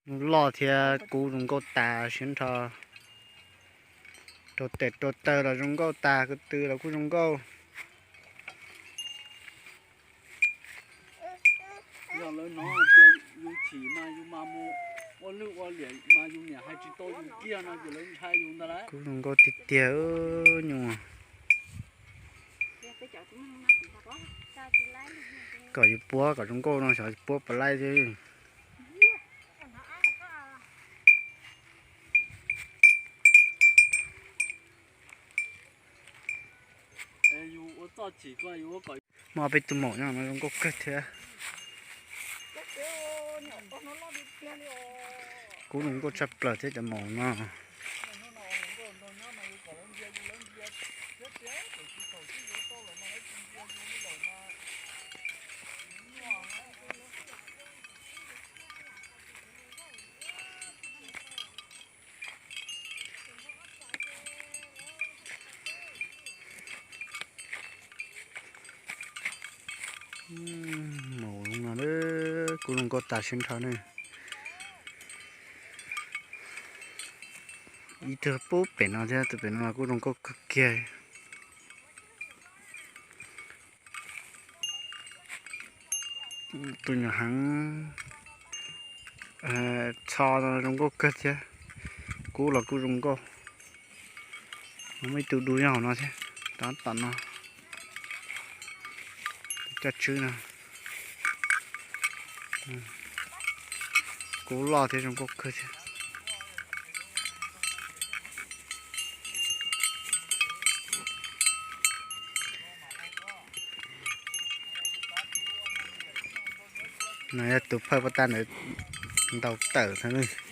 Loj thiab kub zoo nkauj tas siab nrho. Rau tes rau taw los zoo nkauj tas, ko tw los kuj zoo nkauj. Yog lawv hnov tias yus chim mas yus mas mus ua lwj ua liam mas yus niam hais tsis tau yus kiag no ces lawv ntshai yus ntag lauj. Kub zoo nkauj tiag tiag nyuas. Kom yus puab kom zoo nkauj no xyov puab puas laib xwb. Muaj peb tug maum nyob no zoo nkauj kawg thiab. Kub zoo nkauj tshaj plaws thiab cov maum no. Maum no, kub zoo nkauj tas siab nrho ne. Ib tug pub pem no thiab, tus pem no los kuj zoo nkauj kawg kiag. Tus nyuam heev txho no zoo nkauj kawg thiab. Kub los kuj zoo nkauj. Muaj ib tug dub nyob hauv no thiab, tab tom no. Coj tswb no. Kub loj thiab zoo nkauj kawg thiab. No yog tus phawj poj tab ntawd ntaus tawm thiab.